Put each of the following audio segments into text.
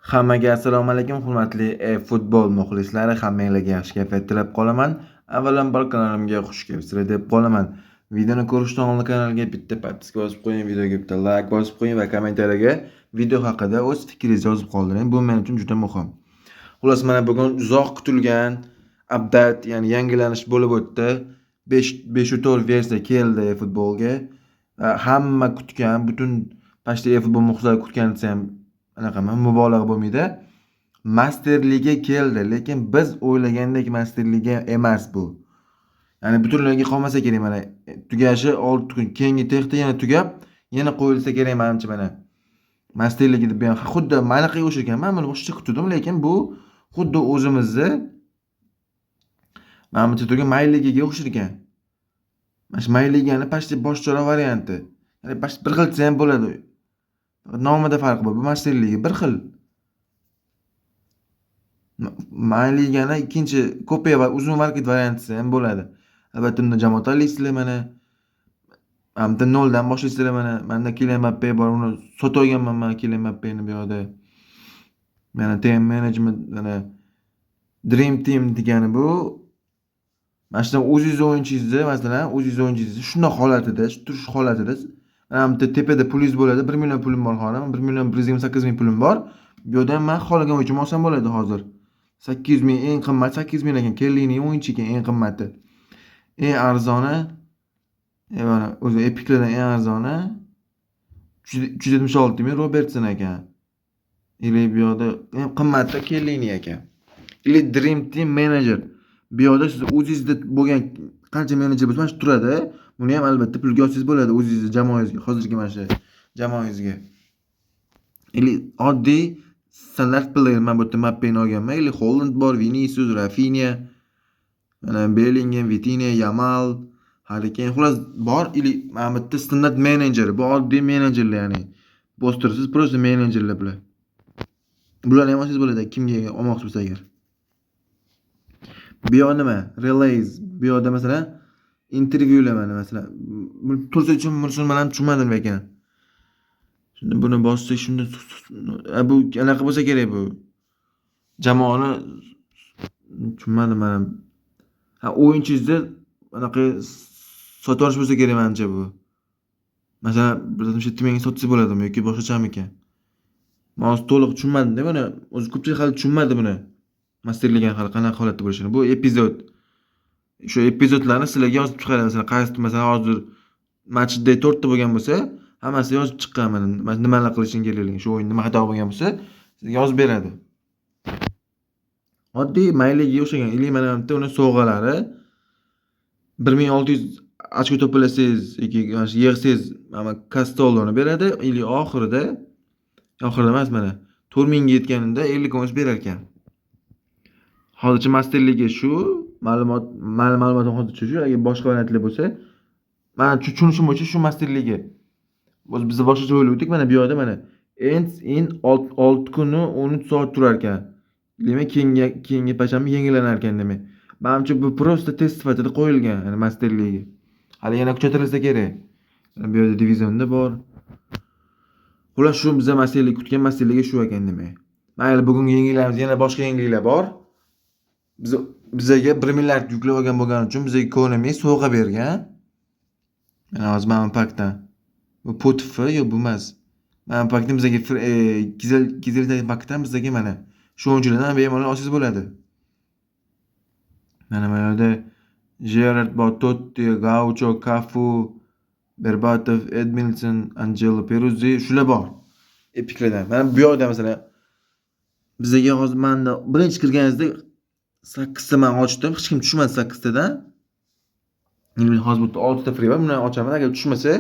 Hammaga assalomu alaykum, hurmatli eFootball muxlislari, hammanglarga yaxshi kayfiyat tilab qolaman. Avvalambor kanalimga xush kelibsizlar deb qolaman. Videoni ko'rishdan oldin kanalga bitta подписка bosib qo'ying, videoga bitta like bosib qo'ying va kommentariyaga video haqida o'z fikringizni yozib qoldiring. Bu men uchun juda muhim. Xullas, mana bugun uzoq kutilgan update, ya'ni yangilanish bo'lib o'tdi. 5 5.4 versiya keldi eFootballga. Hamma kutgan, butun почти eFootball muxlislari kutgan desa ham anaqa mubolag'a bo'lmaydi. Master Liga keldi, lekin biz o'ylagandek Master Liga emas bu. Ya'ni butunlayga qolmasa kerak mana. Tugashi 6 kun, keyingi texda yana tugab, yana qo'yilsa kerak manimcha mana. Master Liga deb ham xuddi manaqaga o'xshagan. Men buni boshqacha kutdim, lekin bu xuddi o'zimizni mana bu turgan My Ligaga o'xshar ekan. Mana shu My Ligani почти boshqacharoq varianti. Ya'ni почти bir xil desa ham bo'ladi. Nomida farq bor. Bu Master Liga bir xil. My Ligani ikkinchi kopiya va uzun market varianti desa ham bo'ladi. Albatta unda jamoa tanlaysizlar mana. Mana bitta noldan boshlaysizlar mana. Menda Kylian Mbappe bor, uni sotib olganman man Kylian Mbappeni bu yoqda. Mana team management, mana Dream Team degani bu. Mana shundan o'zingizni o'yinchingizni, masalan, o'zingizni o'yinchingizni shundoq holatida, shu turish holatida mana bu yerda tepada pulingiz bo'ladi. 1 million pulim bor hozir. 1 million 128 ming pulim bor. Bu yerdan man xohlagan o'yinchimni olsam bo'ladi hozir. 800 ming eng qimmat 800 ming ekan. Kellini o'yinchi ekan eng qimmati. Eng arzoni, mana o'zi epiklardan eng arzoni 376 ming Robertson ekan. Или bu yoqda eng qimmati Kellini ekan. Или Dream Team Manager. Bu yoqda siz o'zingizda bo'lgan qancha menejer bo'lsa mana shu turadi. Buni ham albatta pulga olsangiz bo'ladi o'zingizni jamoangizga, hozirgi mana shu jamoangizga. Или oddiy standart player, man bu yerda Mbappeni olganman. Или Holland bor, Vinicius, Rafinha, mana Bellingham, Vitinha, Yamal, Harry Kane, xullas bor. Или mana bu yerda standart menejer, bu oddiy menejerlar, ya'ni bostirsiz просто menejerlar bular. Bularni ham olsangiz bo'ladi kimga olmoqchi bo'lsa agar. Bu yoq nima? Release. Bu yoqda masalan intervyular mana masalan. Tursa uchun man ham tushunmadim lekin. Shunda buni bossak, shunda bu anaqa bo'lsa kerak bu. Jamoani tushunmadim man ham. Ha, o'yinchingizni anaqa sotib olish bo'lsa kerak manimcha bu. Masalan, 167 mingga sotsa bo'ladimi yoki boshqachamikan? Man hozir to'liq tushunmadim-da buni. O'zi ko'pchilik hali tushunmadi buni. Master Ligani hali qanaqa holatda bo'lishini. Bu epizod. Shu epizodlarni sizlarga yozib chiqadi. Masalan, qaysi, masalan, hozir match day 4 ta bo'lgan bo'lsa, hammasi yozib chiqqan mana nimalar qilishing kerakligini, shu o'yinda nima xato bo'lgan bo'lsa, sizga yozib beradi. Oddiy My Ligaga o'xshagan. Или mana bu yerda uni sovg'alari 1600 ochko to'plasangiz yoki mana shu yig'sangiz, mana Castoloni beradi. Или oxirida, oxirida emas, mana 4000 ga yetganida 50 coins berar ekan. Hozircha Master Liga shu ma'lumot, mani ma'lumotim hozircha shu. Agar boshqa variantlar bo'lsa, mana tushunishim bo'yicha shu Master Liga. O'zi biz boshqacha o'ylovdik. Mana bu yoqda mana ends in 6 kuni 13 soat turar ekan. Demak, keyingi payshanba yangilanar ekan demak. Manimcha bu просто test sifatida qo'yilgan, ya'ni Master Liga. Hali yana kuchaytirilsa kerak. Bu yerda divizionda bor. Xullas, shu biza Master Liga kutgan Master Liga shu ekan demak. Mayli, bugungi yangiliklarimiz, yana boshqa yangiliklar bor. Biz bizaga 1 milliard yuklab olgan bo'lgani uchun bizaga Konami sovg'a bergan. Mana hozir mana bu pakdan. Bu Potf yo'q, bu emas. Mana bu pakdan bizaga 250 pakdan bizaga mana shu o'yinchilardan bemalol olsangiz bo'ladi. Mana bu yerda Gerard bor, Totti, Gaucho, Cafu, Berbatov, Edmilson, Angelo Peruzzi, shular bor. Epiklardan. Mana bu yoqda masalan bizaga hozir manda birinchi kirganingizda 8 ta man ochdim, hech kim tushmadi 8 tadan. Endi hozir bu yerda 6 ta free bor, buni ochaman. Agar tushmasa,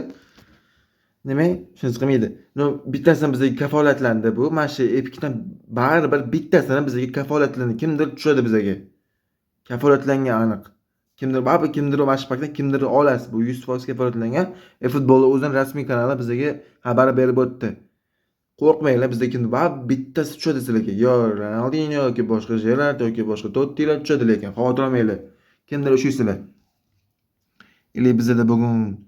demak, shunisi qilmaydi. Но, bittasidan bizga kafolatlandi bu. Mana shu epikdan baribir bittasini bizga kafolatlandi. Kimdir tushadi bizaga. Kafolatlangan aniq. Kimdir baribir, kimdir mana shu pakdan kimdir olasiz. Bu 100% kafolatlangan. eFootball o'zining rasmiy kanali bizga xabar berib o'tdi. Qo'rqmanglar, bizda kimdir baribir bittasi tushadi sizlarga. Yo Ronaldinho yoki boshqa Gerard yoki boshqa Tottilar tushadi lekin xavotir olmanglar. Kimdir ushlaysizlar. Или bizada bugun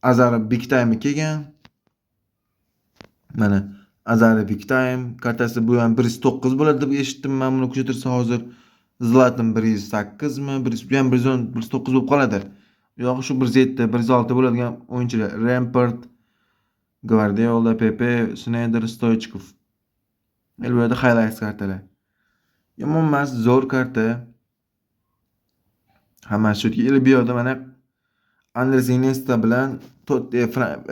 Azar Big Time kelgan. Mana Azari Big Time kartasi, bu ham 109 bo'ladi deb eshitdim men buni kuchaytirsa hozir. Zlatan 108 mi? Bu ham 110, 109 bo'lib qoladi. U yog'i shu 107, 106 bo'ladigan o'yinchilar. Lampard, Gvardiola, Pepe, Sneijder, Stoichkov. Bu yerda highlights kartalar. Yomon emas, zo'r karta. Hammasi shu yerga. Bu yoqda mana Andres Iniesta bilan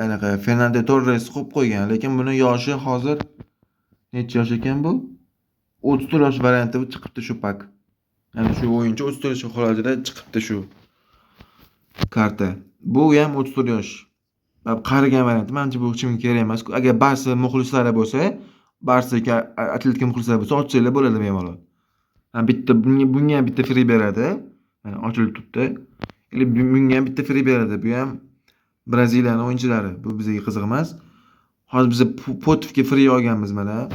anaqa Fernando Torres qo'yib qo'ygan, lekin buni yoshi hozir necha yosh ekan bu? 34 yosh varianti chiqibdi shu pak. Ya'ni shu o'yinchi 34 yosh holatida chiqibdi shu karta. Bu ham 34 yosh. Qarigan varianti. Manimcha, bu hech kimga kerak emas. Agar Barsa muxlislari bo'lsa, Barsa yoki Atletiko muxlislari bo'lsa, ochsanglar bo'ladi bemalol. Ha, bitta bunga ham bitta free beradi. Mana, ochilib turibdi. Или bunga ham bitta free beradi. Bu ham Braziliyani o'yinchilari. Bu bizga qiziq emas. Hozir biz Potvga free olganmiz mana.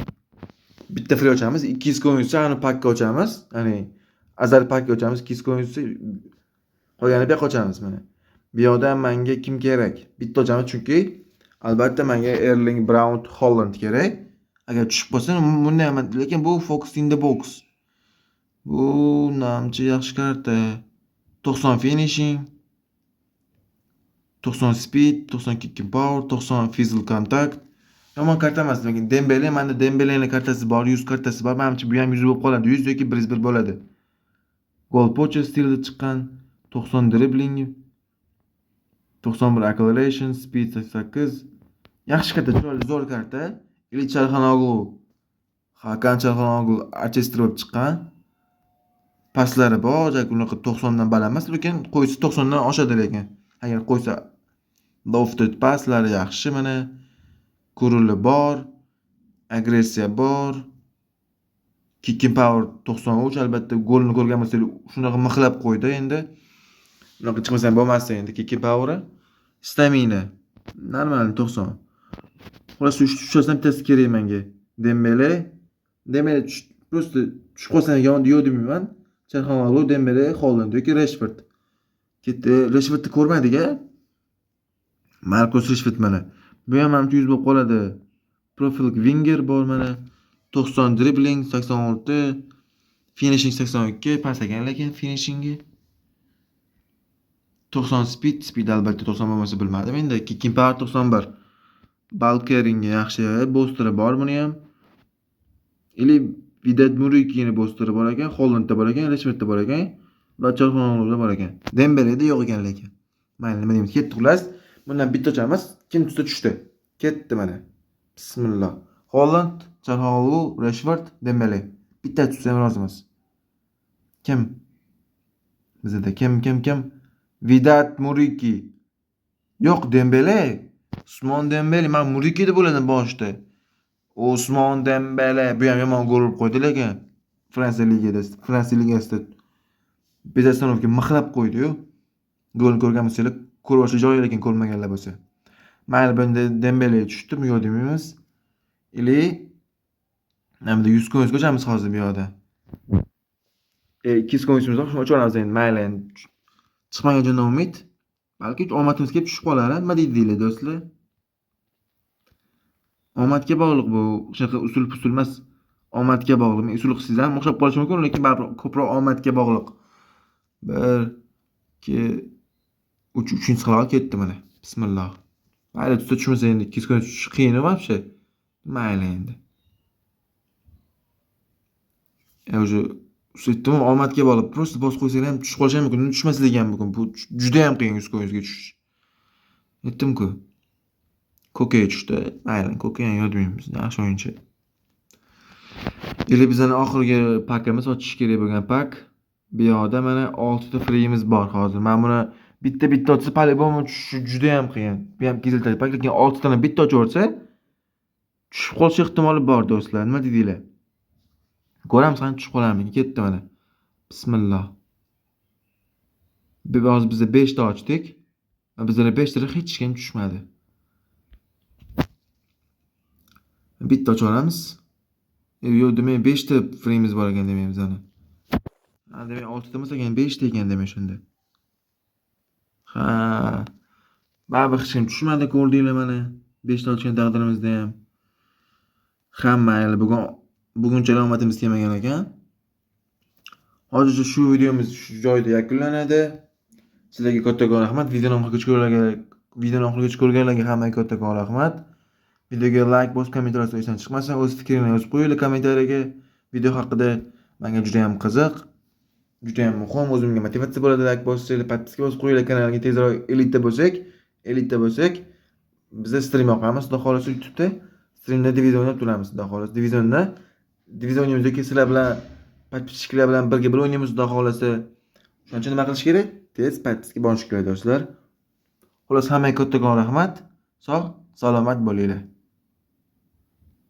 Bitta free ochamiz, 200 coinsa ani pakka ochamiz. Ya'ni Azar pakka ochamiz, 200 coinsa qolganini bu yoqqa ochamiz mana. Bu yoqda menga kim kerak? Bitta ochamiz, chunki albatta menga Erling Braut Haaland kerak. Agar tushib qolsa bunda ham, lekin bu Fox in the box. Bu namcha yaxshi karta. 90 finishing, 90 speed, 90 kicking power, 90 physical contact. Yomon karta emas, lekin Dembele, menda Dembeleni kartasi bor, 100 kartasi bor. Menimcha, bu ham 100 bo'lib qoladi. 100 yoki 101 bo'ladi. Gol poacher stilida chiqqan, 90 dribbling, 91 acceleration, speed 88. Yaxshi karta, chiroyli, zo'r karta. Ili Chalhanoglu, Hakan Chalhanoglu Archester bo'lib chiqqan. Paslari bor, unaqa 90 dan baland emas, lekin qo'ysa 90 dan oshadi lekin. Agar qo'ysa, lofted paslari yaxshi mana. Curl bor, agressiya bor. Kicking power 93, albatta golni ko'rgan bo'lsangiz, shunaqa mixlab qo'ydi endi. Unaqa chiqmasa ham bo'lmasdi endi kicking power'i. Stamina normal 90. Xullas, shu uchalasidan bittasi kerak menga. Dembele, Dembele просто tushib qolsa yo'q demayman. Chalhanoglu, Dembele, Holland yoki Rashford. Ketdi. Rashfordni ko'rmadik a? Marcus Rashford mana. Bu ham manimcha 100 bo'lib qoladi. Profil winger bor mana. 90 dribbling, 86 finishing, 82 past ekan lekin finishingi. 90 speed, speed albatta 90 bo'lmasa bilmadim endi. Kicking power 91. Ball carryingga yaxshi, boosteri bor buni ham. Или Vidat Muriqini boosteri bor ekan, Hollandda bor ekan, Rashfordda bor ekan va Chalhanogluda bor ekan. Dembeleda yo'q ekan lekin. Mayli, nima deymiz? Ketdi xullas. Bundan bitta ochamiz. Kim tushsa tushdi. Ketdi mana. Bismillah. Holland, Chalhanoglu, Rashford, Dembele. Bitta tushsa ham rozimiz. Kim? Bizda kim, kim, kim? Vidat Muriki. Yo'q, Dembele. Usmon Dembele. Men Muriki deb o'yladim boshida. Usmon Dembele. Bu ham yomon gol urib qo'ydi lekin Fransiya ligada, Fransiya ligasida без остановки mixlab qo'ydi-yu. Golni ko'rgan bo'lsanglar, ko'rib olish joyi, lekin ko'rmaganlar bo'lsa. Mayli, bunda Dembele tushdimi, yo'q demaymiz. Или mana bunda 100 coins ochamiz hozir bu yoqda. 200 coinsimiz bor, shuni ochib olamiz endi. Mayli, endi chiqmagan jondan umid. Balki omadimiz kelib tushib qolar, nima deydinglar, do'stlar? Omadga bog'liq bu. Shunaqa usul pusul emas. Omadga bog'liq. Men usul qilsangiz ham o'xshab qolishi mumkin, lekin baribir ko'proq omadga bog'liq. 1 2 3, uchinchi xil ketdi mana. Bismillah. Mayli, tushsa tushmasa endi 200 coins tushishi qiyin вообще. Mayli endi. Уже aytdim, omadga bog'liq. Просто bosib qo'ysanglar ham tushib qolishi ham mumkin, tushmasligi ham mumkin. Bu juda ham qiyin 100 coinsga tushish. Aytdim-ku. Koke tushdi. Mayli, Kokeni yo'q demaymiz. Yaxshi o'yinchi. Или bizani oxirgi pakimiz, ochish kerak bo'lgan pak. Bu yoqda mana 6 ta free'imiz bor hozir. Mana buni bitta-bitta ochsa, по-любому tushishi juda ham qiyin. Bu ham kizil pak, lekin 6 tani bitta ochib yuborsa, tushib qolish ehtimoli bor, do'stlar. Nima dedinglar? Ko'ramiz, qani tushib qolarmikin. Ketdi mana. Bismillah. Hozir biz 5 ta ochdik. Bizlar 5 tada hech kim tushmadi. Bitta ochib olamiz. Yo'q, demak 5 ta free'imiz bor ekan demak bizani. Ha, demak 6 ta emas ekan, 5 ta ekan demak shunda. Ha. Baribir hech kim tushmadi, ko'rdinglar mana. 5 ta ochgan taqdirimizda ham. Ha, mayli, bugunchalik omadimiz kelmagan ekan. Hozircha shu videomiz shu joyda yakunlanadi. Sizlarga kattakon rahmat. Videoni oxirigacha ko'rganlarga hammaga kattakon rahmat. Videoga layk bosib, kommentariy yozishdan esdan chiqmasin. O'z fikringni yozib qo'yinglar kommentariyaga. Video haqida menga juda ham qiziq, juda ham muhim, o'zimga motivatsiya bo'ladi layk bossanglar, подписка bosib qo'yinglar kanalga, tezroq elita bo'lsak, biza stream yoqamiz, Xudo xohlasa, YouTube'da streamda divizion o'ynab turamiz, Xudo xohlasa. Divizion o'ynaymiz yoki sizlar bilan, подписчик lar bilan birga bir o'ynaymiz, Xudo xohlasa. Shuning uchun nima qilish kerak? Tez подписка bosish kerak, do'stlar. Xullas, hammaga kattakon rahmat. Sog' salomat bo'linglar.